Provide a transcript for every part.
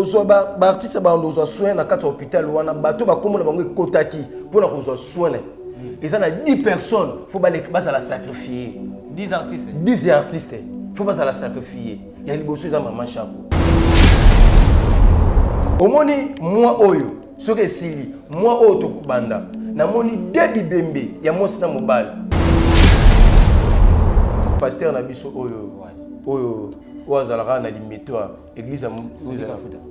Kozwa baartiste bando kozwa soin na kati ya hôpital wana, bato bakombo na bango ekotaki mpona kozwa soin, eza na 10 personnes, faut bazala sacrifié. 10 artistes. 10 artistes faut bazala sacrifié. Ya liboso eza Mama Shako. Omoni mwa oyo, soki esili mwa oyo tokobanda, namoni de bibembe ya mwasi na mobali. Pasteur na biso oyo azalaka na Limete, église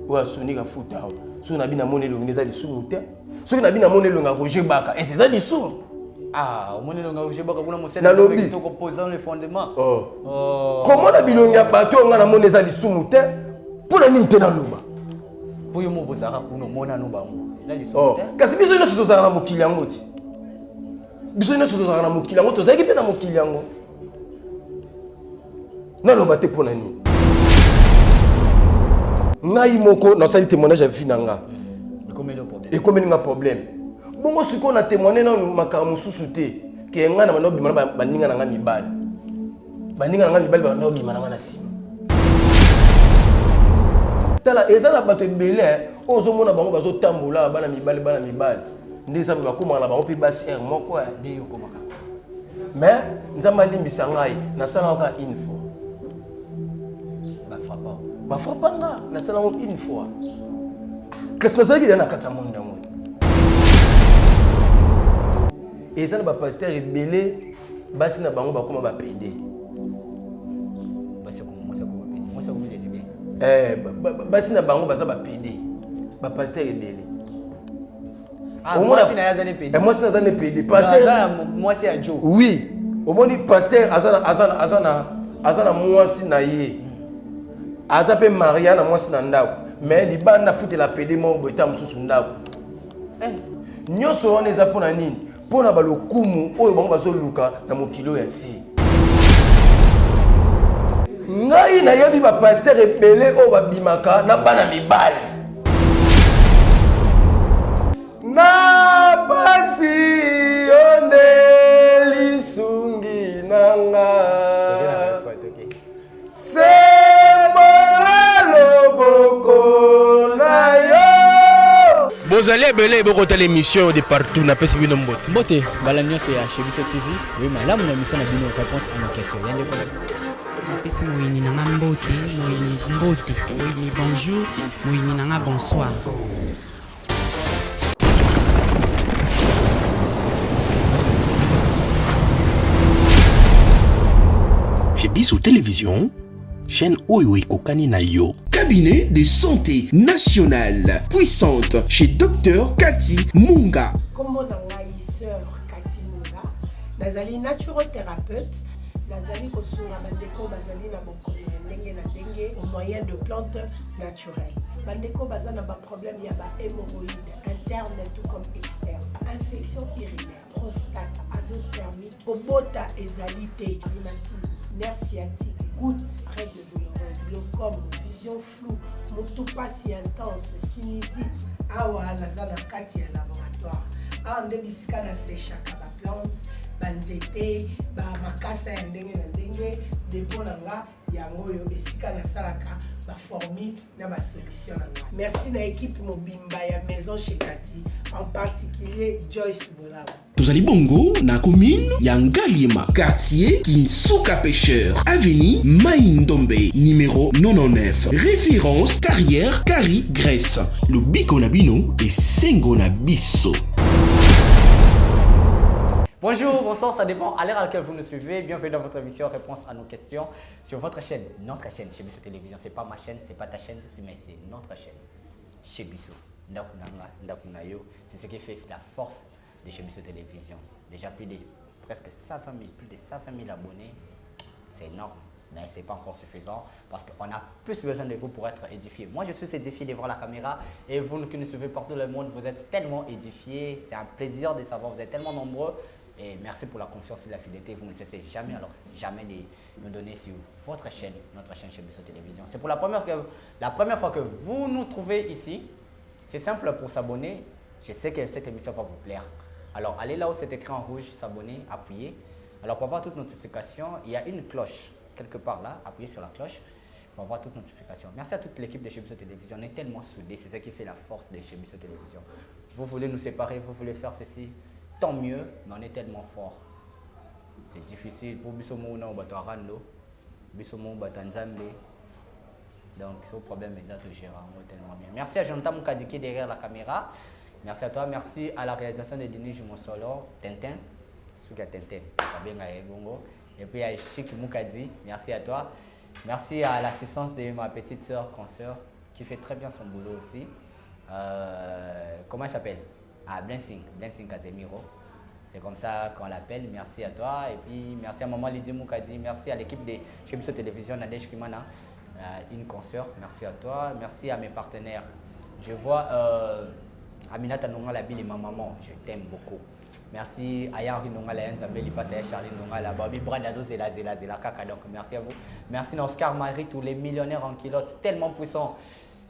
oyo asoni Kafuta awa, soki nabi namoni elongi, eza lisumu te. Soki nabi namoni elongi ya Roger Baka, ese eza lisumu? Ah, omoni elongi ya Roger Baka kuna, mosala. Nalobi. Kitoko, posant le fondement. Oh. Oh. Komona bilongi ya bato oyo nga namoni eza lisumu te, mpo na nini te naloba? Mpo yo mo bozalaka kuna, omona no bango, eza lisumu Oh. te. Kasi biso nyonso tozalaka na mokili yango ti, biso nyonso tozalaka na mokili yango, tozalaki mpe na mokili yango. Naloba te mpo na nini? Ngai moko nasali témoignage ya vie na nga. Ekomeli yo problème? Ekomeli nga problème. Bongo sikoyo na témoigne nanu makambo mosusu te ke ngai na banda obima na baninga na ngai mibali, baninga na ngai mibali banda obima na ngai na nsima. Tala, eza na bato ebele oyo ozomona bango bazotambola, bana mibali, bana mibali nde eza bakomaka na bango mpe basi ere moko eh. Nde yo okomaka. Mais Nzambe alimbisa ngai, nasalaka kaka une fois. Bafrappa? Bafrappa nga, nasala yango une fois, kasi nazalaki deya na kati ya monde yango. Eza na bapasteur ebele, basi na bango bakóma bapédé. Basi mwasi akoma pédé, mwasi akomi lesbienne. Eh, basi na bango baza bapédé, bapasteur ebele. Ah, mwasi na ye aza ne pédé? Eh, mwasi na aza ne pédé. Aza Pasteur ya mwasi ya jo. Oui, omoni pasteur aza na mwasi na ye, aza mpe marié na mwasi na ndako, mais libanda afutela pédé moko boye, ta mosusu ndako. Nyonso wana eza mpona nini? Mpona balokumu oyo bango bazoluka na mokili oyo ya se. Ngai nayebi bapasteur ebele oyo babimaka na bana mibali na pasi. Yo nde lisungi na nga, sembola loboko na yo. Bozali ebele bokotala émission de partout, napesi bino mbote. Mbote mbala nyonso ya Chez Biso TV. Oyo malamu na émission na bino Réponse à nos questions, ya ndeko na bino. Napesi moyini na nga mbote. Moyini mbote, moyini bonjour, moyini na nga bonsoir. Chez Biso Télévision, chaîne oyo ekokani na yo. Cabinet de santé nationale puissante chez Dr Cathy Munga. Kombo na ngai sœur Kati Munga, nazali naturothérapeute, nazali kosunga bandeko bazali na bokono ya ndenge na ndenge au moyen de plantes naturelles. Bandeko baza na baproblème ya bahémorroïde interne tout comme externe, infection urinaire, prostate, azoospermie, kobota ezali te, rhumatisme, nerf sciatique, goutte, règle douloureuse, glaucome, vision floue, motu pasi intense, sinusite. Awa naza na kati ya laboratoire. Awa nde bisika nasechaka baplante, banzete, bamakasa ya ndenge na ndenge. Dépôt na nga yango oyo, esika nasalaka baformule na basolution na nga. Merci na équipe mobimba ya Maison Chez Kati, en particulier Joyce Bolao. Tozali bongo na commune ya Ngaliema, quartier Kinsuka Pêcheur, avenue Mai Ndombe, numéro 99, référence Carrière Kari Grèce. Lobiko na bino, esengo na biso. Bonjour, bonsoir, ça dépend à l'heure à laquelle vous nous suivez. Bienvenue dans votre émission Réponse à nos questions sur votre chaîne, notre chaîne, Chez Biso Télévision. C'est pas ma chaîne, c'est pas ta chaîne, mais c'est notre chaîne, Chez Biso. Ndako na nga, ndako na yo. C'est ce qui fait la force de Chez Biso Télévision. Déjà plus de presque 120 000, plus de 120 000 abonnés. C'est énorme. Mais ce n'est pas encore suffisant parce qu'on a plus besoin de vous pour être édifié. Moi, je suis édifié devant la caméra et vous qui nous suivez partout le monde, vous êtes tellement édifiés. C'est un plaisir de savoir, vous êtes tellement nombreux. Et merci pour la confiance et la fidélité. Vous ne cessez jamais, alors jamais de nous donner sur votre chaîne, notre chaîne Chez Biso Télévision. C'est pour la première fois que vous nous trouvez ici. C'est simple pour s'abonner. Je sais que cette émission va vous plaire. Alors, allez là où c'est écrit en rouge, s'abonner, appuyez. Alors, pour avoir toute notification, il y a une cloche quelque part là. Appuyez sur la cloche. pour avoir toute notification. Merci à toute l'équipe de Chez Biso Télévision. On est tellement soudés, c'est ça qui fait la force de Chez Biso Télévision. Vous voulez nous séparer, vous voulez faire ceci, tant mieux, mais on est tellement fort. C'est difficile pour biso mona bato arando, biso mo bato nzambe. Donc, ce problème est de gérer tellement bien. Merci à Jonathan Moukadiki derrière la caméra. Merci à toi. Merci à la réalisation de Denis Jumosolo, Tintin. Suka Tintin. Bongo. Et puis à Chic Moukadi. Merci à toi. Merci à l'assistance de ma petite sœur, consoeur, qui fait très bien son boulot aussi. Comment elle s'appelle? Ah, Blessing. Blessing Casemiro. C'est comme ça qu'on l'appelle. Merci à toi. Et puis, merci à maman Lydie Moukadi. Merci à l'équipe de Chez Biso Télévision, Nadège Kimana, une consoeur. Merci à toi. Merci à mes partenaires. Je vois Aminata Nongala Bill et ma maman. Je t'aime beaucoup. Merci à Henri Nongala, Nzambeli, Passe à Charlie Nongala, Bobby Bradazo, Zela, Zela, Zela, Kaka. Donc, merci à vous. Merci à Oscar Marie, tous les millionnaires en culotte, tellement puissants.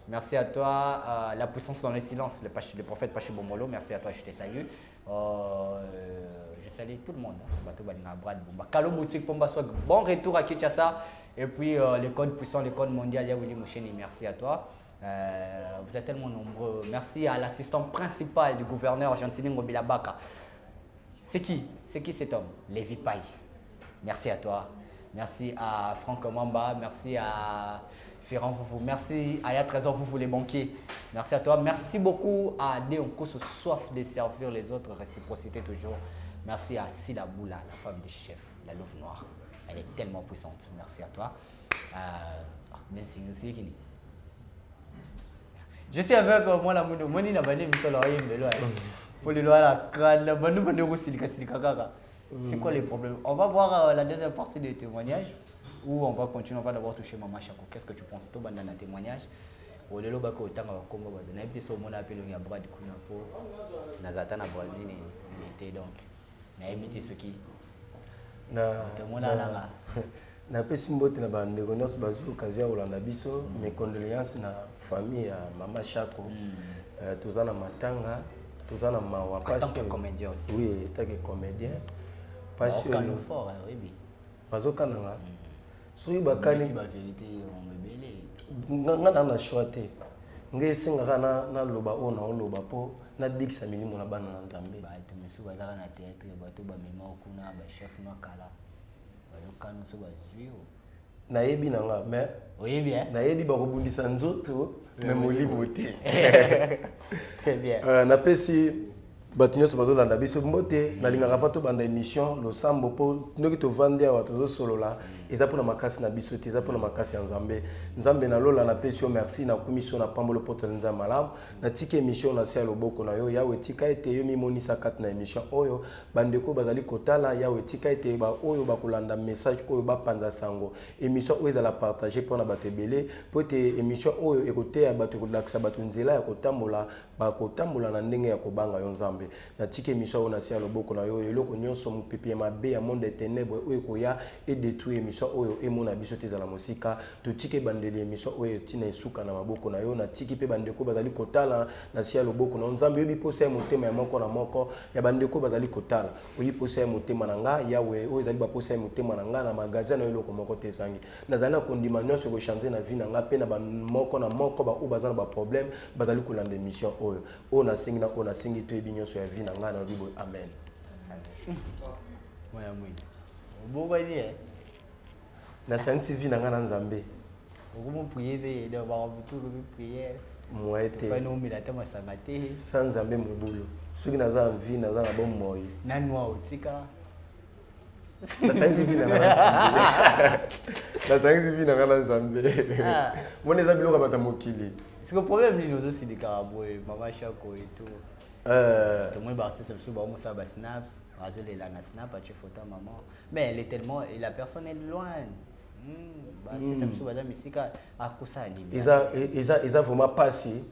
Merci à toi, la puissance dans le silence, le prophète Pachi Bomolo. Merci à toi, je te salue. Je salue tout le monde. Bato Balinga, Brad Bumba. Kalo Boutique, Pomba Swag. Bon retour à Kinshasa. Et puis, le code puissant, le code mondial, Yawili Moucheni, merci à toi. Vous êtes tellement nombreux. Merci à l'assistant principal du gouverneur, Gentiny Ngobila Baka. C'est qui? C'est qui cet homme? Lévi Paye. Merci à toi. Merci à Franck Mamba. Merci à Ferrand Foufou. Merci à Aya Trésor Foufou, les banquiers. Merci à toi. Merci beaucoup à Déon Kosso, soif de servir les autres, réciprocité toujours. Merci à Sila Boula, la femme du chef, la louve noire. Elle est tellement puissante. Merci à toi. Merci aussi, Kini. Je suis avec moi la mono, moi ni na bani misolo ayi mbelo ayi. Pour les lois la crâne, la banu banu ko silika silika kaka. C'est quoi les problèmes? On va voir la deuxième partie des témoignages où on va continuer, on va d'abord toucher Mama Chako. Qu'est-ce que tu penses? Toi, bandana témoignage. Olelo bako otanga bakombo bazo. Na ebite so mona apelo ya Brad kuna po nazata na Brad nini nini donc. Na ebite soki na Tomona langa. Na pesi mbote na bandeko nyonso bazwi occasion ya kolanda biso, mes condoléances na famille ya Mama Chako. Toza na matanga, toza na mawa En tant parce que comédien aussi. Oui, en tant que comédien. Parce que Bakokana fort, hein, oui, oui. Bazokananga. Soki bakani Merci, ba vérité, on me bélé. Nga na na choix te. Ngai esengaka na loba oyo na oloba po nabikisa milimo na bana na Nzambe. Bato mosusu bazalaka na théâtre, bato bamema kuna, ba chef na kala. Bayokana so bazwi yo. Nayebi na nga, mais Oyebi, hein? Nayebi bakobundisa nzoto, mais molimo te. Très bien. Napesi bato nyonso bazolanda biso mbote, nalingaka fa tobanda émission losambo po ndoki tovandi awa tozosolola, eza mpona makasi na biso te, eza mpona makasi ya Nzambe. Nzambe nalola, napesi yo merci, nakumisi yo, napamboli poto na Nzambe malamu. Natiki émission na se ya loboko na yo, Yawe, tika ete yo mimonisa kati na émission oyo. Bandeko bazali kotala, Yawe, tika ete ba oyo bakolanda message oyo bapanza sango. Émission oyo ezala partager mpona bato ebele, po ete émission oyo ekoteya bato, ekolakisa bato nzela ya kotambola, bakotambola na ndenge ya kobanga yo Nzambe. Natiki émission oyo na se ya loboko na yo, eloko nyonso mopepe ya mabe ya monde ya ténèbres oyo ekoya edétruire émission oyo emona biso te ezala mosika. Totiki ebandeli émission oyo etina esuka na maboko na yo. Natiki mpe bandeko bazali kotala na se ya loboko na yo Nzambe. Oyebi posa ya motema ya moko na moko ya bandeko bazali kotala, oyebi posa ya motema na nga Yawe, oyo ezali baposa ya motema na nga na magasin na yo, eloko moko te ezangi. Nazali na kondima nyonso ekochange na vie na nga mpe na bamoko na moko baoyo baza na baproblème bazali kolanda émission oyo. Oyo nasengi na oyo nasengi, toyebi nyonso ya vie na ngai, nalobi boye amen. Mwana mwini obongwani, eh? Nasangisi vie na ngai na Nzambe. Okomo prier mpe donc makambo okomi prière. Moye te. Fani omela ata masanga te. Sans Nzambe mobulu. Soki naza na vie, naza na bomoi. Nanwa otika. Nasangisi vie na ngai na Nzambe, nasangisi vie na ngai na Nzambe. Moni eza biloko ya bato ya mokili. C'est que problème nini ozosilikaka boye, Mama Chako et tout? Tomoni baartiste mosusu baomosala basnap, azolela na snap, atie photo ya maman, mais elle est tellement et la personne est loin. Baartiste mosusu baza misika, akosala nini? Eza vraiment pasi,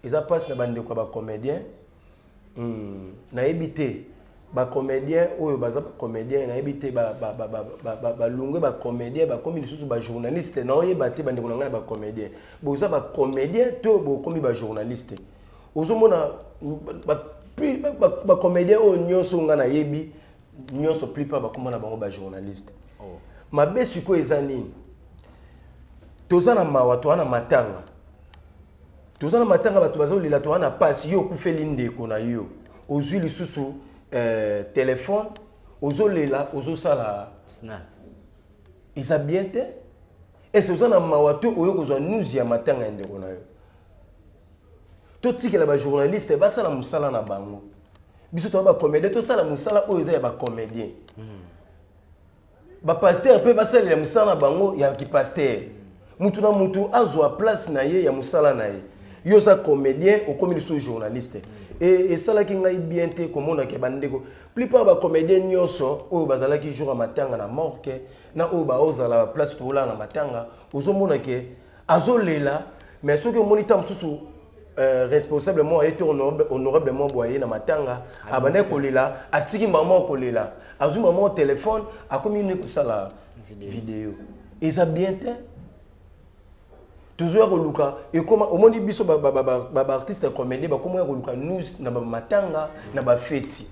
eza pasi na bandeko ya bacomédien. Nayebi te bacomédien oyo baza bacomédien, nayebi te balongwe bacomédien, bakomi lisusu bajournaliste. Naoyeba te, bandeko na ngai ya bacomédien, boza bacomédien to bokomi bajournaliste? Ozomona bacomédien oyo nyonso ngai nayebi nyonso, plupart bakóma na bango bajournaliste. Oh. Mabe sikoyo eza nini? Toza na mawa, toza na matanga. Toza na matanga, bato bazolela, toza na pasi. Yo okufeli ndeko na yo, ozwi lisusu telefone, ozolela, ozosala snap. Eza bien te. Ese oza na mawa to oyo kozwa news ya matanga ya ndeko na yo? Totikela bajournaliste basala mosala na bango. Biso toza bacomédien, tosala mosala oyo eza ya bacomédien. Bapasteur mpe basalela mosala na bango ya kipasteur. Mutu na mutu azwa place na ye ya mosala na ye. Yo oza comédien, okomi lisusu journaliste. E esalaki ngai bien te komona ke bandeko, plupart bacomédien nyonso oyo bazalaki jour ya matanga na morgue, na oyo baozala place toolala na matanga, ozomona ke azolela. Mais soki omoni ta mosusu responsable moko aye to honorable moko boye aye na matanga, abandaki kolela, atiki mama kolela, azwi mama telefone, akomi nini, kosala video. Eza bien te. Tozoya koluka ekoma, omoni biso baartiste comédien bakoma ya koluka news na bamatanga, na bafeti.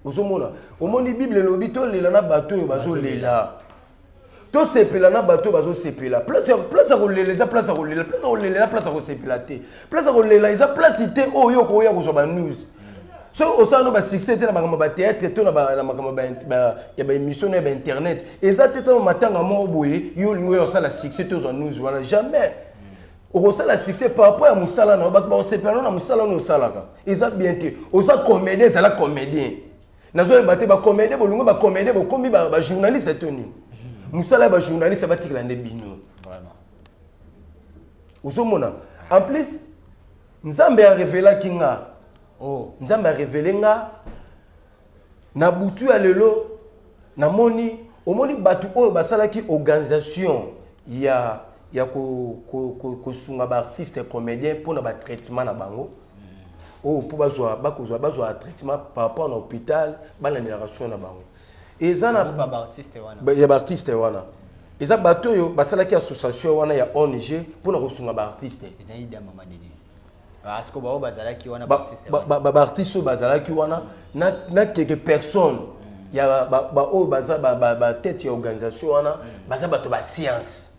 Ozomona, omoni, Bible elobi tolela na bato oyo bazolela, tosepela na bato oyo bazosepela. Place ya kolela eza place ya kolela, place ya kolela eza place ya kosepela te. Place ya kolela eza place te oyo okoya kozwa banews. Soki osala no basuccès te na makambo ya batéâtre to na makambo ya baémission na ya bainternet, eza te tano matanga moko boye yo olingi oyo osala succès to ozwa news wana. Jamais okosala succès par rapport ya mosala na yo. Bato bakosepela no na mosala wana osalaka. Eza bien te. Oza comédien, ezala comédien. Nazoyeba te, bacomédien bolingo bacomédien bokomi bajournaliste to nini? Mosala ya bajournaliste batikela nde bino. Ozomona, en plus Nzambe arevelaki nga. Oh. Nzambe arevele nga na butu ya lelo. Namoni, omoni, bato oyo basalaki organisation ya kosunga baartiste comédien mpona batraitement na bango, oyo mpo bazwa, bakozwa, bazwa traitement par rapport na hôpital, balandelaka soin na bango, eza na Groupe ya baartiste wana. Ya baartiste wana, eza bato oyo basalaki association wana ya ONG mpona kosunga baartiste. Ezali da mama Denise, parce que bao bazalaki wana, baartiste wana. Baartiste oyo bazalaki wana na quelques personnes ya baoyo baza batete ya organisation wana, baza bato ba science.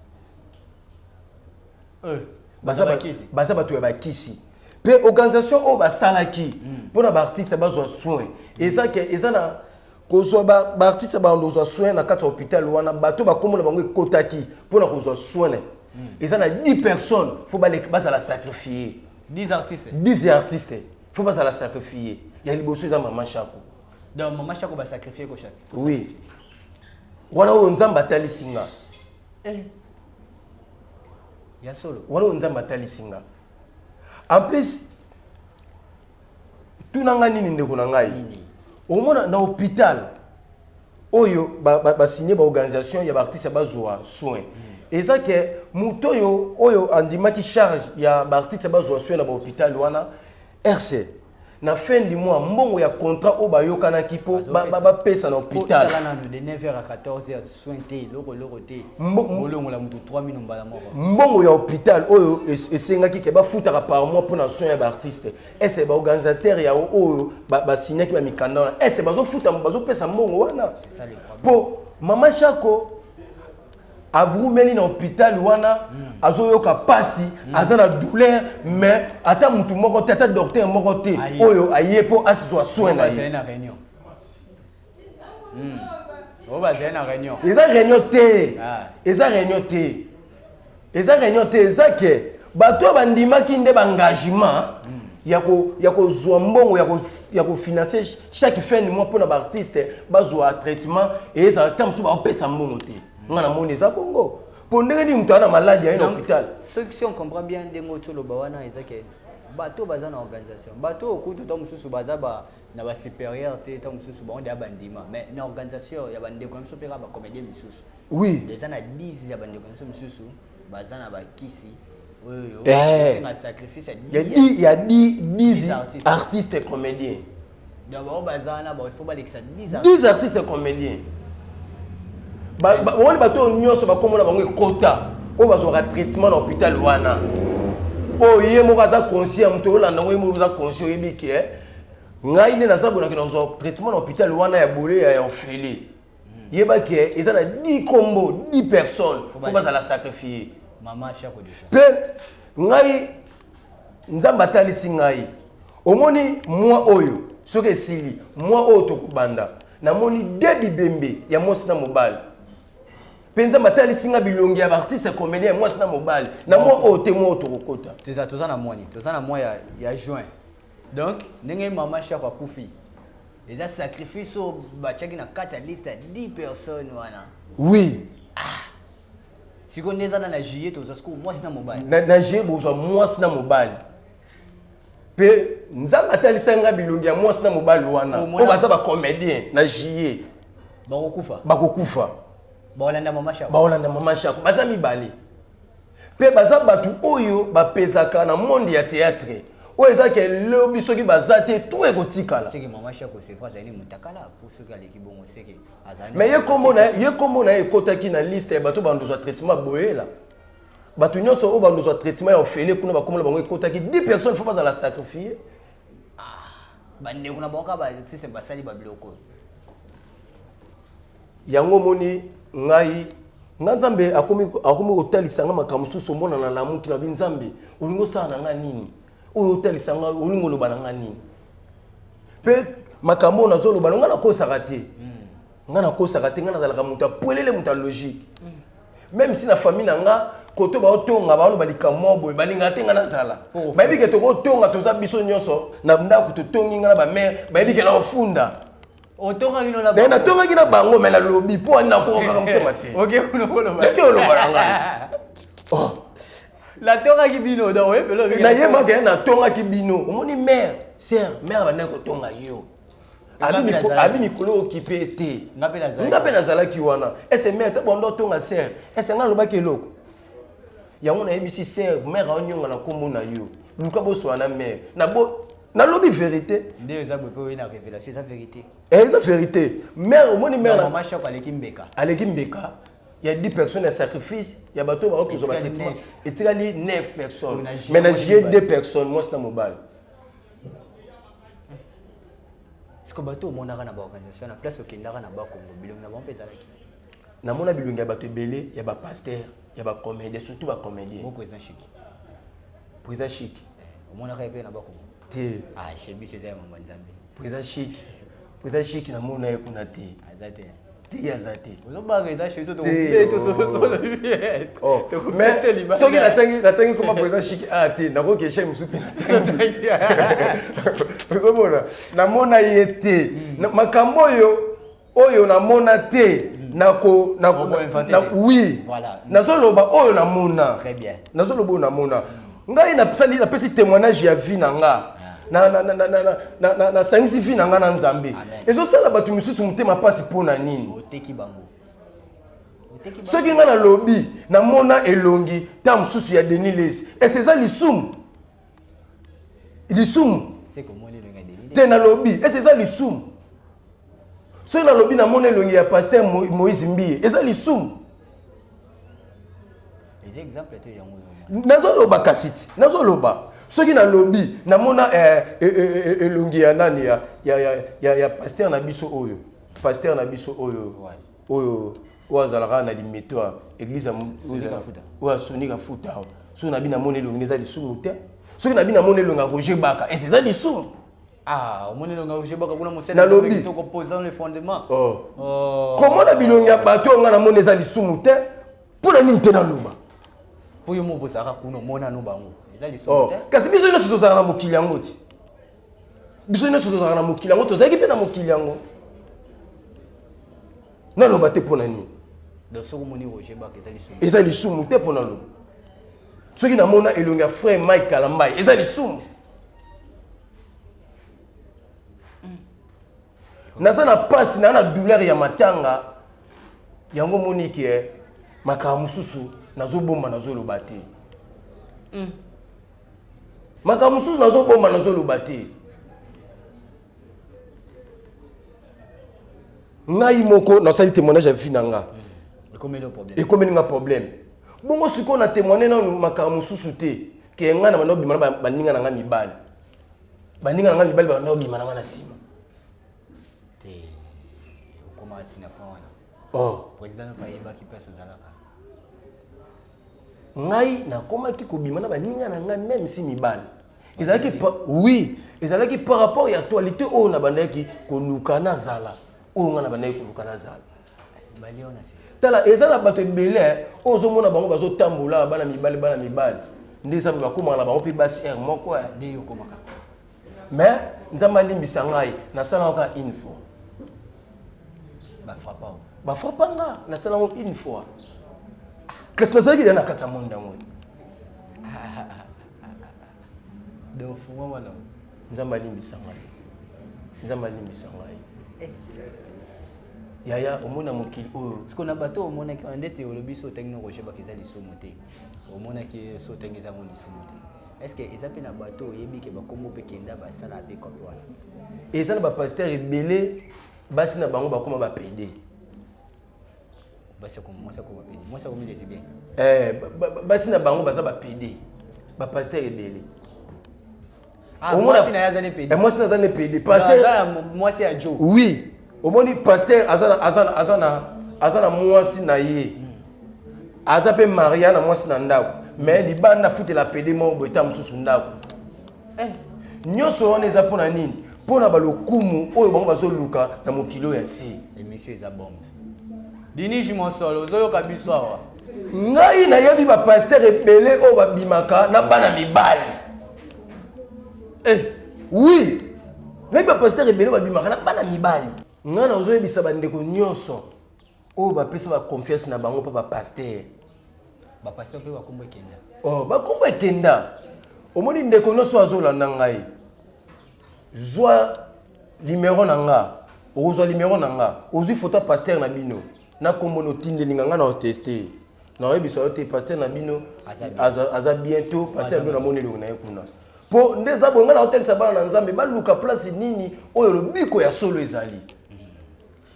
Baza bakisi. Baza bato ya bakisi. Mpe organisation oyo basalaki mpona baartiste bazwa soin, eza ke eza na kozwa baartiste bando kozwa soin na kati ya hôpital wana. Bato bakomona bango ekotaki mpona kozwa soin, eza na 10 personnes, faut bazala sacrifié. 10 artistes? 10 artistes faut bazala sacrifié. Ya liboso eza mama Chako. Donc mama Chako basacrifie ko chaque? Oui, wana oyo Nzambe atalisi nga. Eh. Ya solo? Wana oyo Nzambe atalisi nga. En plus, tuna nga nini, ndeko na ngai? Nini? Omona na hôpital oyo basigne baorganisation ya baartiste bazwa soin, eza ke moto oyo andimaki charge ya baartiste bazwa soin na bahôpital wana, rc na fin du mois, mbongo ya contrat oyo bayokanaki mpo bapesa na hôpital. Tala nanu, de 9h à 14h, soin te, eloko eloko te. Bolongola moto 3000 mbala moko. Mbongo ya hôpital oyo esengaki ke bafutaka par mois mpona soin ya baartiste, ese baorganisateur ya oyo basignaki bamikanda wana, ese bazofuta, bazopesa mbongo wana? C'est ça le problème. Mpo mama Chako avurumeli na hôpital wana, azoyoka pasi, aza na douleur, mais ata mutu moko te, ata docteur moko te Aye. oyo aye mpo azwa soin na Bazali ye. na réunion. Oyo bazali na réunion. Eza réunion te. Ah. Eza réunion te, eza réunion te. Eza ke bato oyo bandimaki nde baengagement ya kozwa mbongo ya kofinancer chaque fin du mois mpona baartiste bazwa traitement, ezala ta mosusu baopesa mbongo te. Nga namoni eza bongo, mpo ndenge nini moto aza na maladi, aye na Donc, hôpital? Soki si on comprend bien ndenge oyo toloba wana, eza ke bato baza na organisation, bato oyo kutu ta mosusu baza na basupérieur te, ta mosusu bango deya bandima, mais na organisation ya bandeko na biso mpe kaka bacomédien misusu, eza na 10 ya bandeko na biso misusu baza na bakisi oyo esenga sacrifice ya ya 10, ya 10 10 10 artistes. Artistes comédiens. Donc bango baza wana, il faut balekisa 10. 10 artistes comédiens. Omoni, bato oyo nyonso bakomona bango ekota, oyo bazwaka traitement na hôpital wana, oyo ye moko aza conscient, moto oyolanda yango, ye moko aza conscient, oyebi ke ngai nde naza bonaki nazwa traitement na hôpital wana ya bole ya ofele. Yeba ke eza na 10 kombo, 10 personnes, faut bazala sacrifier. Mama Shako déjà. Pe ngai Nzambe atalisi ngai. Omoni mwa oyo soki esili, mwa oyo tokobanda. Namoni de bibembe ya mwasi na mobali. Pe Nzambe atalisi ngai bilongi ya ba artiste comédien ya mwasi na mobali. Na mwa oyo te mwa oyo tokokota. Toza toza na mwa nini? Toza na mwa ya ya juin. Donc ndenge mama Shako akufi eza sacrifice oyo batiaki na kati ya liste ya 10 personnes wana. Oui. Ah. Sikoyo nde eza na na juillet tozwa sikoyo mwasi na mobali. Na, na juillet bozwa mwasi na mobali. Pe Nzambe atalisa nga bilongi ya mwasi na mobali wana. Oyo baza ba comédien na juillet. Bakokufa. Bakokufa. Baolanda mama Shako. Baolanda mama Shako. Baza mibale. Pe baza batu oyo bapesaka na monde ya théâtre. Oyo eza ke lobi soki baza te tout ekotikala. Seke mama Shako c'est vrai azali mutakala pour soki aleki bongo seke azali. Mais ye kombo na ye kombo na ye ekotaki na liste ya bato bandozwa traitement boyela. Bato nyonso oyo bandozwa traitement ya ofele kuna bakombo na bango ekotaki 10 personnes faut bazala sacrifier. Ah, bandeko na bango kaka ba artiste basali ba biloko. Yango omoni ngai nga Nzambe akomi akomi kotalisa nga makambo mosusu omona na lamuki na bi Nzambe olingi osala na nga nini oyo otalisa nga olingi oloba na nga nini mpe makambo oyo nazoloba na nga nakosaka te nga nakosaka te nga nazalaka moto ya pwelele moto ya logique meme si na famille na nga koto baotonga baoloba likambo moko boye balingaka te nga nazala bayebi ke tokotonga toza biso nyonso na ndako totongi nga na bamare bayebi ke naofunda otongaki no na bango natongaki na bango me nalobi mpo ani nakokaka motema te naki oloba na ngai oh. natongaki bino donc oyebelo nayebaka ye natongaki bino omoni mare ser mare abandaki kotonga yo abi mikolo okipe te nga mpe nazalaki wana ese mare ta banda otonga ser ese nga alobaki eloko yango nayebisi ser mare aonyonga na nkombo na yo luka boswana na mare nalobi vérité nde eza boye mpe oye na révélation eza vérité eh, eza vérité mare omoni mare mama shako aleki mbeka aleki mbeka ya 10 personnes ya sacrifice ya bato oyo bakoki kozwa batraitement etikali 9 personnes mais na juillet 2 personnes mwasi na mobali siko bato omonaka na baorganisation na place okendaka na bakongo bilongi na bango mpe ezalaki namona bilongi ya bato ebele ya bapaster ya bacomédien surtout bacomédien président chiki président chiki eh, omonaka ye mpe na bakongo te ah chez biso eza ya mama nzambe président chic président chic namona ye kuna te aza te te ye aza te ozobanga eza chez biso oh. mais soki natangi natangi koma président chic a ah, te nakoki echec mosusu mpe natangi ozomona namona ye te hmm. makambo oyo oyo namona te nako nako na, oui voilà. nazoloba oyo namona nazoloba oyo namona ngai napesali napesi témoignage ya vie na nga ah. nasangisi vie na nga na nzambe ezosala bato misusu motema mpasi mpo na nini soki ngai nalobi namona elongi ntango mosusu ya denis lesi ese eza lisumu lisumu te nalobi ese eza lisumu soki nalobi namona elongi ya paster moïse mbiye eza lisumu nazoloba kasi ti nazoloba soki nalobi namona eh, eh, eh, elongi ya nani ya, ya, ya, ya, ya paster na biso oyo paster na biso oyo oyo oyo azalaka na limete ya église oyo asoni kafuta awa soki nabi namoni elongi eza lisumu te soki nabi namoni elongi ya roger baka ese eza lisumu Ah, omoni elongi ya roger baka kuna mosala nalobi kitoko posant le fondement oh. Oh. komona bilongi ya bato oyo ngai namoni eza lisumu te mpo na nini te naloba mpo yo moko ozalaka kuna omona no bango eza lisumu oh. te kasi biso nyonso tozalaka na mokili yango ti biso nyonso tozalaka na mokili yango tozalaki mpe na mokili yango naloba te mpo na nini eza lisumu te mpo naloba soki namona elongi ya frère mike kalambai eza lisumu naza na mpasi naa na douleur ya matanga yango omoni ke makambo mosusu nazobomba nazoloba te mm. makambo mosusu nazobomba nazoloba te ngai moko nasali témoignage ya vie na nga ekomeli nga problème bongo sikoyo na témoigne nanu makambo mosusu te ke ngai na banda obima na baninga na ngai mibali baninga na ngai mibali banda obima na ngai na nsima Oh. Président no ayebaki place ozalaka. Ngai nakomaki kobima na baninga na ngai même si mibali. Ezalaki oui, ezalaki par rapport ya actualité oyo nabandaki koluka nazala. Oyo ngai nabandaki koluka nazala. Tala eza na bato ebele oyo ozomona bango bazotambola bana mibali bana mibali. Nde eza bakomaka na bango mpe basi heure moko. Nde yo okomaka. Mais Nzambe alimbisa ngai, nasalaka kaka une fois. Bafrapa bafrapa nga, nasala yango une fois. Kasi nazalaki deja na kati ya monde yango. Donc fungwama na Nzambe alimbisa ngai. Nzambe alimbisa ngai. Yaya omona mokili oyo. Siko na bato omonaki wana ndeti olobi so otangi no Roger Baka eza lisumu te. Omonaki so otangi eza ngo lisumu te. Est-ce que eza mpe na bato oyebi ke bakombo mpe kenda basala mpe kope wana? Eza na bapasteur ebele basi na bango bakoma ba PD. Basi akoma mwasi akoma PD. Mwasi akomi lesbienne. Eh, basi na bango baza ba PD. Ba pasteur ebele. Ah, mwasi na ye aza ne PD. Eh, mwasi na aza ne PD. Pasteur mwasi ya Joe. Oui. Omoni pasteur aza na aza na aza na aza na mwasi na ye. Aza pe maria na mwasi na ndako. Mais libanda futela PD moko boye ta mosusu ndako. Eh. Nyonso wana eza mpona nini? Mpona balokumu oyo bango bazoluka na mokili oyo ya se. Émission eza bombe. Diniji Mosolo, ozoyoka biso awa. Ngai nayebi ba pasteur ebele oyo babimaka na bana mibali. Eh. Oui. Nayebi ba pasteur ebele oyo babimaka na bana mibali. Ngai nazoyebisa bandeko nyonso oyo bapesa ba confiance na bango mpo ba pasteur. Ba pasteur mpe bakombo ekenda. Oh, bakombo ekenda. Omoni ndeko nyonso azolanda ngai. Zwa numéro na nga. Okozwa numéro na nga. Ozwi photo ya pasteur na bino. Na kombo no tindeli nga na tester. Na oyebisa yo te pasteur na bino aza bientôt pasteur bino namoni elongi na ye kuna. Po nde eza boye nga na otelisa bana na Nzambe baluka place nini oyo lobiko ya solo ezali.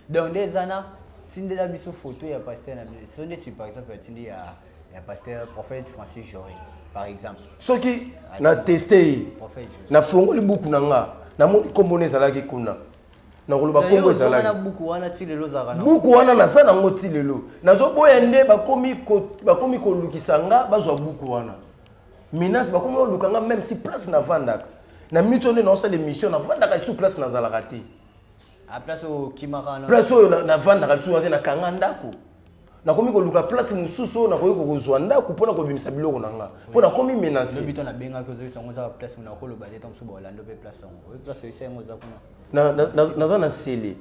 Donc nde eza na tindela biso photo ya pasteur na bino. So ndeti par exemple atindi ya ya pasteur prophète Francis Joël par exemple. Soki na tester ye. Prophète Joël. Na fongoli buku na nga, namoni kombo na ezalaki kuna. Nakoloba kombo ezalaki. Na buku wana ti lelo ozalaka na. Buku wana naza nango ti lelo. Nazoboya nde bakomi kolukisa nga bazwa buku wana. Menace bakomi koluka nga même si place navandaka. Na minute nde naosala émission navandaka lisusu place nazalaka te. Ah, place oyo okimaka na. Place oyo navandaka lisusu te, nakanga ndako. Nakomi koluka place mosusu oyo nakoki kozwa ndako mpona kobimisa biloko na nga. Mpo nakomi menace. Lobi to nabengaki ozoyisa yango oza place mona koloba te, ntango mosusu baolanda mpe place yango. Oyo place oyisa yango oza kuna. Naza na Nsele.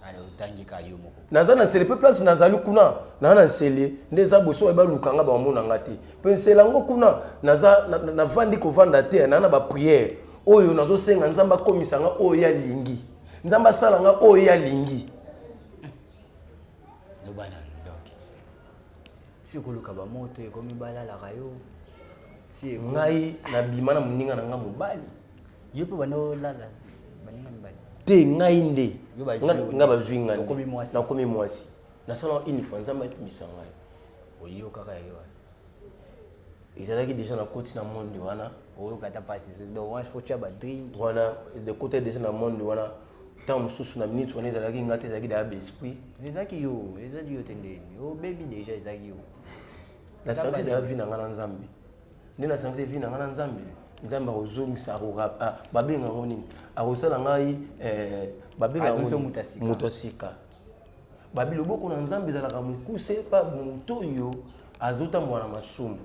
Ale otangi ka yo moko. Naza na Nsele mpe place nazali kuna, naza na Nsele nde eza boye soki baluka nga bamona nga te. Mpe Nsele yango kuna naza navandi kovanda te, naza na ba prière oyo nazosenga Nzambe akomisa nga oyo ye alingi. Nzambe asala nga oyo ye alingi. Loba nanu donc. Si okoluka ba moto ekomi balalaka yo. Si ekomi Ngai nabima na moninga na nga mobali. Yo mpe banda olala baninga mibali. Te ngai nde. Yo bazwi yo Nga bazwi ngai nde. Okomi mwasi. Nakomi mwasi. Nasala une fois Nzambe abimisa ngai. Oyo kaka ya yo wana. Ezalaki déjà na koti na monde wana. Oyoka ata pasi. Donc wana faut tia ba drink. Wana de côté déjà na monde wana. Tant mosusu na minute wana ezalaki nga te, ezalaki deja ba esprit. Ezalaki yo, ezalaki yo te ndeni. Obebi déjà ezalaki yo. Nasangisi deja vie na nga na Nzambe. Nde nasangisi vie na nga na Nzambe. Nzambe akozongisa, babenga yango nini? Akosala ngai, babenga yango Azongisa nini? moto ya sika. Moto ya sika. Babi loboko na Nzambe ezalaka mokuse pa moto oyo azotambola na masumu.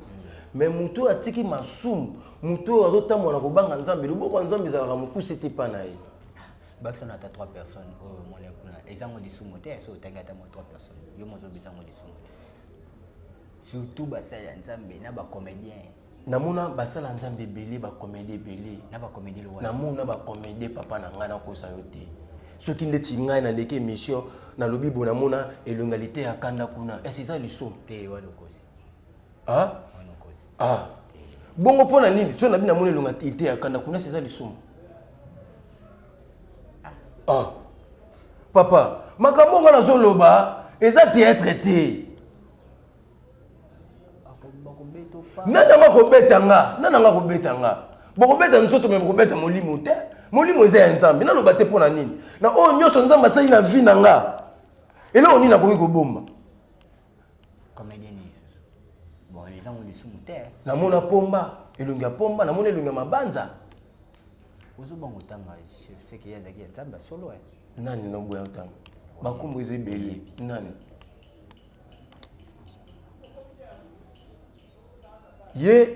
Mais moto oyo atiki masumu, moto oyo azotambola na kobanga Nzambe, loboko ya Nzambe ezalaka mokuse te pa na ye. Bakisa na ata 3 personnes oyo omoni kuna ezango lisumu te, so otangi ata mwa 3 personnes yo mozobi ezango lisumu te. Surtout basali ya Nzambe na ba comédien. Namona basala ya Nzambe ebele, ba comédien ebele. Na ba comédien lokola. Namona ba comédien papa na ngai nakosa yo te. Soki ndeti ngai naleki émission nalobi bo namona elongalité ya kanda kuna. Est-ce eza lisumu? Te wana okosi. Ah? Wana okosi. Ah. Bongo mpona nini? Soki nabi namona elongalité ya kanda kuna, eza lisumu? Ah. Papa, makambo nga nazoloba eza théâtre te. Nani anga kobeta nga? Nani anga kobeta nga? Bokobeta nzoto me bokobeta molimo te. Molimo eza ya Nzambe. Naloba te mpona nini? Na oyo nyonso Nzambe asali na vie na nga. Eloko nini nakoki kobomba? Comédien nini lisusu? Bon, eza ngo lisumu te. Namona pomba, elongi ya pomba, namona elongi ya mabanza. Ozobanga otanga chef seke ye azalaki ya Nzambe ya solo eh. Nani naboya otanga? Bakombo eza ebele. Nani? Ye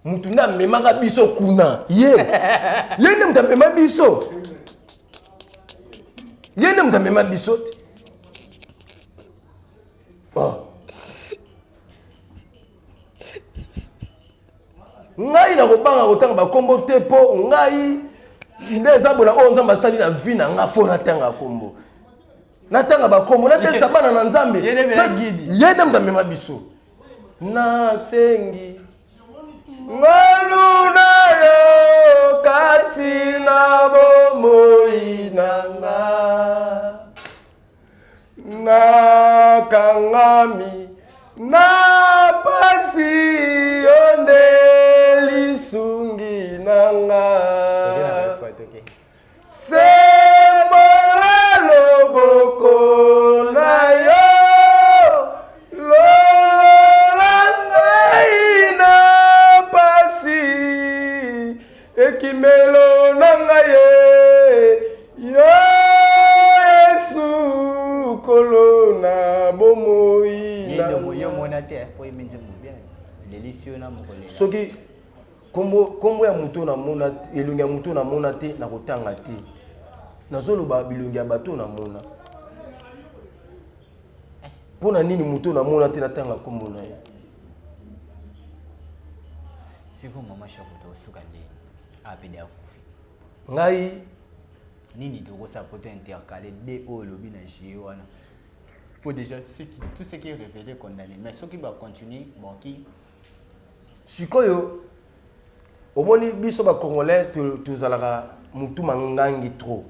mutu nde amemaka biso kuna ye ye nde mutu amema biso ye nde mutu amema biso te oh. Ngai nakobanga kotanga bakombo te mpo ngai nde eza bona oyo Nzambe asali na vie na nga fo natanga kombo, natanga bakombo, natalisa bana na Nzambe. Ye nde mela guide. Ye nde moto amema biso. Nasengi ngolu na yo kati na bomoi na nga, nakangami na pasi, yo nde lisungi na nga, sembola loboko na yo, longola ngai na pasi, ekimelo na ngai ye yo Yesu, kolo na bomoi na yo mona te po yembi nzembo bien lelisi yo na mokolela. Soki kombo kombo ya moto namona, elongi ya moto namona te, nakotanga te. Nazoloba bilongi ya bato namona. Mpo na nini moto namona te natanga kombo na ye? Sikoyo mama Shako, tokosuka ndeni apede akufi? Ngai nini tokosala po to intercale de oyo olobi na jie wana? Po déjà ce qui, tout ce qui est révélé condamné, mais soki bacontinue boki. Sikoyo omoni biso bacongolais tozalaka motu mangangi trop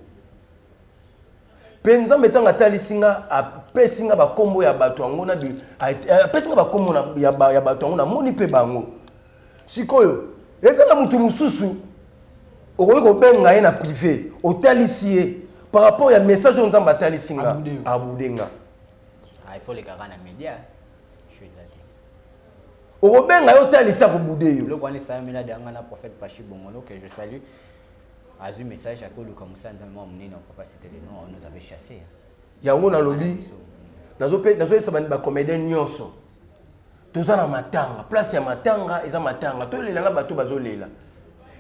mpe Nzambe ntango atalisi nga, apesi nga bakombo ya bato yango, na apesi nga bakombo ya bato yango, namoni mpe bango. Sikoyo eza na motu mosusu okoki kobenga ye na privé, otalisi ye par rapport ya message oyo Nzambe atalisi nga, abude nga. Ah, il faut lekaka na média je eza te. Okobenga ye, otalisi, akobude yo. Eloko wana esalamela de nga na prophète Pachi Bongolo que je salue. Azwi message, akoluka mosala Nzambe mwa monene, papa, c'était le nom, on nous avait chassé. Yango nalobi, nazoyesa bacomédien nyonso, toza na matanga, place ya matanga eza matanga, tolela na bato bazolela.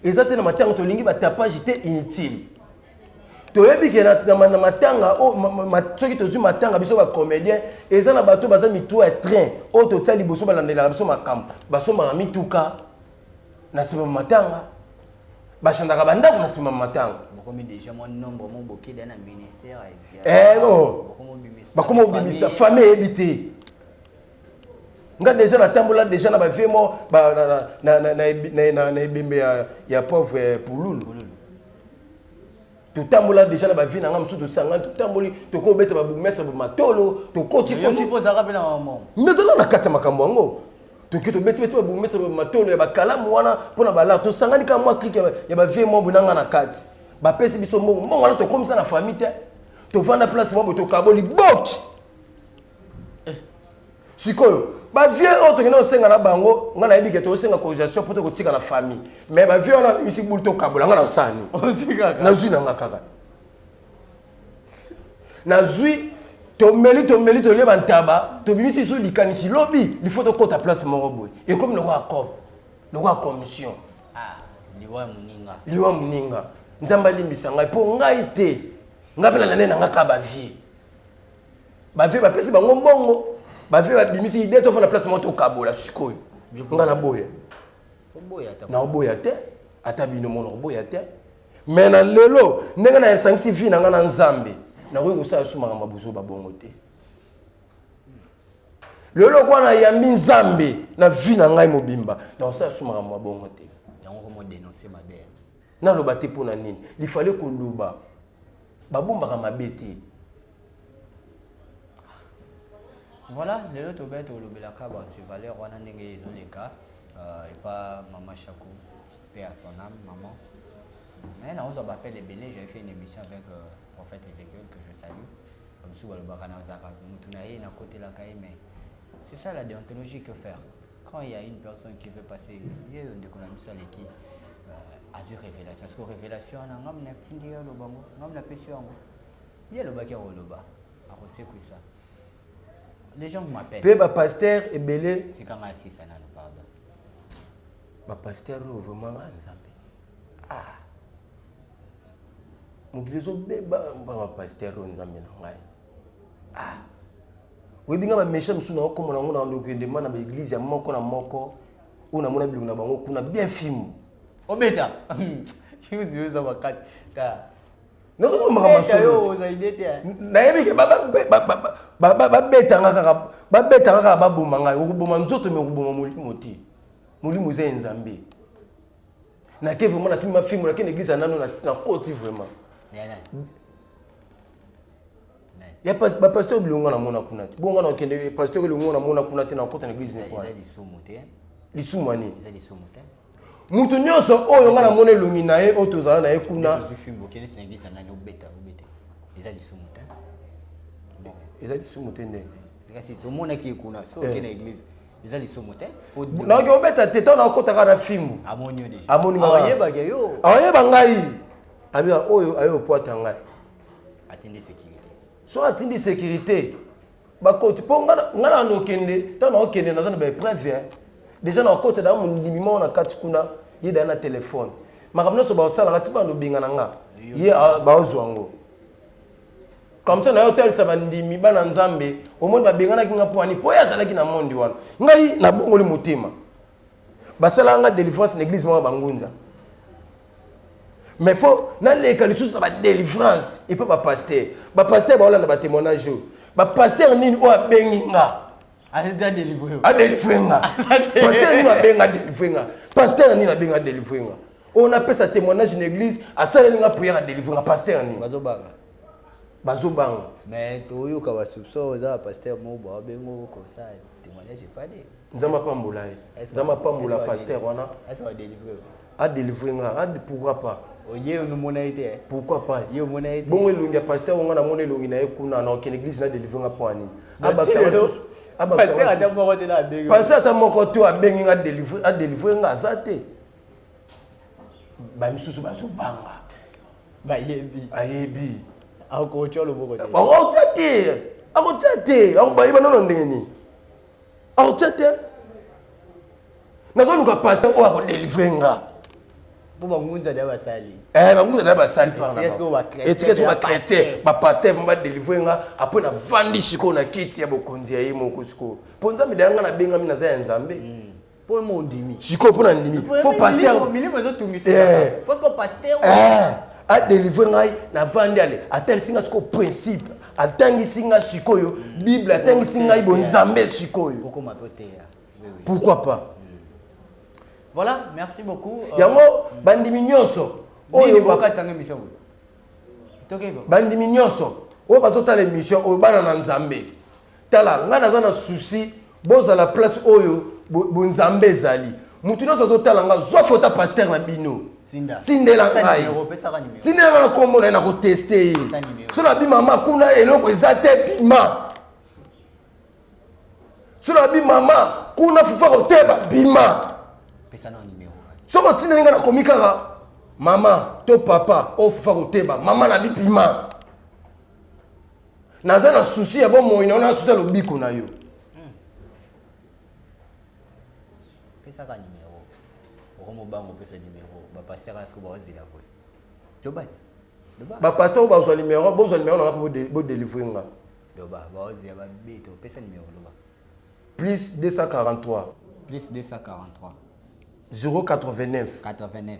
Eza te na matanga tolingi batapage te inutile. Toyebi ke na matanga oyo, soki tozwi matanga, biso bacomédien, eza na bato baza mituka ya train oyo totia liboso, balandelaka biso makambo, basombaka mituka na nsima matanga, bachandaka bandako na nsima matanga. Bokomi déjà mwa nombre mo bokeda na ministère. Eh, oh. Bakoma obimisa famille eyebi te. Nga déjà natambola déjà na bavie mo na ebembe ya pauvre Pululu. Totambola déjà na bavie na nga mosusu, tosangani, totamboli, tokobeta babourgmestre matolo, tokoti nazala na kati ya makambo yango. Toki tobeti beti babourgmestre matolo ya bakalamu wana mpona bala, tosangani kaka mwa clique ya bavie mwa boye na nga na kati, bapesi biso mbongo. Mbongo wana tokomisa na famille te, tovanda place mwa boye, tokaboli boki. Sikoyo bavie oyo tokende kosenga na bango, ngai nayebi ke tokosenga cotisation mpo tokotika na famille, mais bavie wana bimisi bulu, tokabola. Ngai nasala nini? Nazwi na nga kaka, nazwi, tomeli, tomeli, tolie bantaba, tobimisi so likanisi lobi lifo tokɔta place moko boye, ekomi lokola cop, lokola commission. Ah, liwa moninga. Liwa moninga. Nzambe alimbisa ngai mpo ngai te, ngai mpe na nde na nga kaka bavie. Bavie bapesi bango mbongo, bavie babimisi idée, tofanda place moko, tokabola. Sikoyo ngai naboya, naoboya te, ata bino mona koboya te. Mais na lelo ndenge nasangisi vie na ngai na Nzambe, nakoki kosala su makambo ya bozoba bongo te. Lelo kwa nayambi Nzambe na vie na ngai mobimba, nakosala su makambo ya bongo te. Naloba te mpo na nini lifale koloba, babombaka mabe te. Voilà, lelo tobai tolobelaka baantivaleur wana ndenge ezoleka epa mama Shako, paix à ton âme maman. Mais naozwa baappel ebele. J'avais fait une émission avec prophète Ézéchiel que je salue. Bamosusu balobaka nazalaka mutu na ye, nakotelaka ye, mais c'est ça la déontologie. Que faire quand il y a une personne qui veut passer? Ye oyo ndeko na biso aleki, azwi révélation. Parce que révélation wana, ngai natindi ye aloba ngo, ngai napesi yo yango. Ye alobaki akoloba, akosekwisa. Les gens m'appellent. Mpe bapasteur ebele. Tika ngai asisa nano, pardon. Bapasteur oyo vraiment, nga Nzambe, ah, mokili ezobeba mpa bapasteur oyo. Nzambe na ngai, ah, oyebi nga baméchant mosusu naokomona yango na ndokendema na baéglise ya moko na moko oyo namona biloko na bango kuna bien fimbu. Obeta eza makasi ta. Nazokomaka masolo. Oza idée te. Nayebi ke babetanga kaka, babetanga kaka, baboma ngai. Okoboma nzoto, me okoboma molimo te. Molimo eza ya Nzambe. Nake vraiment, nasimbi mafimbo, nake na église ya nano, nakoti vraiment. Ya nani? Ya bapasteur bilongo namona kuna te. Bongo nakende pasteur elongo namona kuna te, nakota na église. Eza lisumu te. Lisumu ani? Eza lisumu te. Moto nyonso oyo ngai namona elongi na ye, oyo tozala na ye kuna. Ozwi fimbo, okende na église ya nani, obeta, obeta, eza lisumu te. Eza lisumu te nde? Kasi omonaki ye kuna so, oke na église, eza lisumu te. Nakoki obeta te. Ntango nakota kaka na fimbu, amoni yo déjà. Amoni nga. Ayebaka yo. Ayeba ngai, abika oyo aye opwata ngai. Atindi sécurité. So atindi sécurité, bakoti mpo nga na okende. Ntango naokende, naza na baépreuve déjà. Nakota daa mondimi moko na kati kuna, ye daa na telefone. Makambo nyonso baosalanga ti bando obengana nga, ye baozwa yango comme ça. Naye otalisa bandimi bana Nzambe. Omoni, babenganaki nga mpo ani? Mpo ye azalaki na mondi wana. Ngai nabongoli motema, basalaka nga délivrance na église moko bangunza, mais faut naleka lisusu na badélivrance epa bapasteur. Bapasteur baolanda batémoignage oyo. Bapasteur nini oyo abengi nga adélivre nga? Pasteur nini abenga adélivre nga? Pasteur nini abenga adélivre nga? Oyo napesa témoignage na église, asaleli nga prière, adélivre nga, pasteur nini? Bazobanga. Bazobanga. Mais toyoka basoupçon, eza bapasteur moko babengo comme ça, témoignage epale. Nzambe apambola ye, Nzambe apambola pasteur wana. Adélivre nga, pourquoi pas? Oye omona ye te. Pourquoi pas? Ye omona ye te. Bongo elongi ya pasteur onga, namona elongi na ye kuna, na okende église na délivre nga mpo ani? Pasteur ata moko te na abengi. Pasteur ata moko te abengi nga adélivre nga, aza te. Bamisusu bazobanga. Bayebi. Ayebi. Akotya loboko te. Akotya te, akotya te. Bayeba nano ndenge nini akotya te. Nazoluka pasteur oyo akodélivre nga. Mpo bangunza deya basali. Bangunza deya basali. Etika siko bachrétien, bapasteur mo badélivre nga. Après navandi sikoyo na kiti ya bokonzi ya ye moko sikoyo, mpo Nzambe deya nga nabengami, naza ya Nzambe. Mpo mondimi. Sikoyo mpo na ndimi, fo pasteur milimo ezotungisa, faut siko pasteur adélivre ngai. Navandi, ale atalisi nga sikoyo principe, atangisi nga sikoyo Bible, atangisi ngai bonzambe sikoyo. Okoma mpe oteya. Pourquoi pas? Voilà, merci beaucoup. Yango bandimi nyonso oyo bakati émission bandimi nyonso oyo bazotala émission oyo, bana na Nzambe, tala ngai naza na souci bozala place oyo bonzambe ezali. Motu nyonso azotala nga, zwa foto ya pasteur na bino, tindela ngai, tindela ngai na nkombo na ye, na koteste ye. So nabi mama kuna eloko eza te, bima. So nabi mama kuna fufa koteba, bima. Soki otindeli ngai, nakomi kaka mama to papa oyo fufa koteba, mama nabi bima. Naza na souci ya bomoi na yo, na souci ya lobiko na yo. Pesaka numéro, okomobango opesa numéro. Bapasteur wana siko baozela boye, loba ti, loba. Bapasteur oyo bazwa numéro, bozwa numéro nanga mpo bodélivre nga. Loba, baozela babeto. Opesa numéro, loba. Plus 243. Plus 243. 089. 89.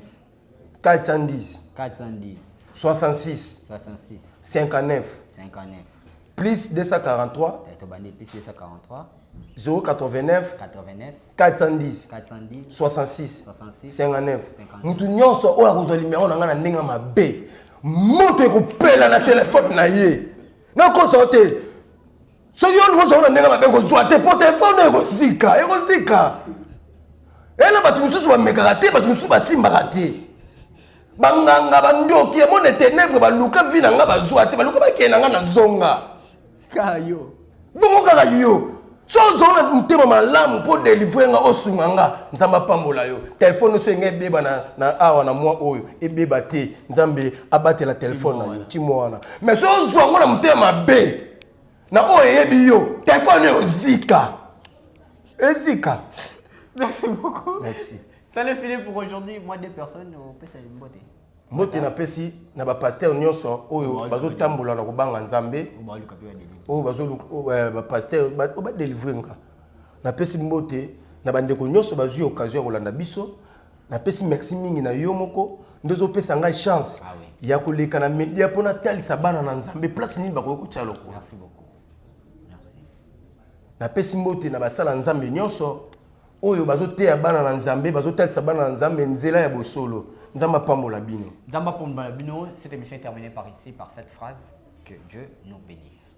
410. 410. 66. 66. 59. 59. Plus 243. Tobandi plus 243. 089. 89. 410. 410. 66. 66. 59. 59. Mutu nyonso oyo akozwa numéro na ngai na ndenge ya mabe, moto ekopela na telefone na ye. Nakosa te, soki yo olingi ozwa na ndenge mabe, kozwa te, mpo telefone ekozika, ekozika. Ena bato mosusu bamekaka te, bato mosusu basimbaka te. Banganga, bandoki ya monde ténèbre baluka vie na nga, bazwa te. Baluka bakende na nga, na zonga. Kaka yo. Bongo kaka yo. So ozala na motema malamu mpo delivre nga, osunga nga, Nzambe apambola yo. Telefone nyonso enga ebeba na awa na mwa oyo ebeba te, Nzambe abatela telefone na yo timo wana. Mais so ozwa yango na motema mabe na oyo eyebi yo, telefone oyo ozika ezika. Merci beaucoup. Merci. Salut Philippe pour aujourd'hui. Moi, deux personnes, on peut s'aller mbote. Mbote napesi na bapasteur nyonso oyo bazotambola na kobanga Nzambe, oyo bazoluka bapasteur oyo badelivre nga. Napesi mbote na bandeko nyonso bazwi occasion ya kolanda biso. Napesi merci mingi na yo moko nde ozopesa ngai chance ya koleka na media mpo natalisa bana na Nzambe place nini bakoki kotia lokolo. Merci beaucoup. Merci. Napesi mbote na basala Nzambe nyonso oyo bazoteya bana na Nzambe, bazotalisa bana na Nzambe nzela ya bosolo. Nzambe apambola bino. Nzambe apambola bino. Cette émission est terminée par ici, par cette phrase: que Dieu nous bénisse.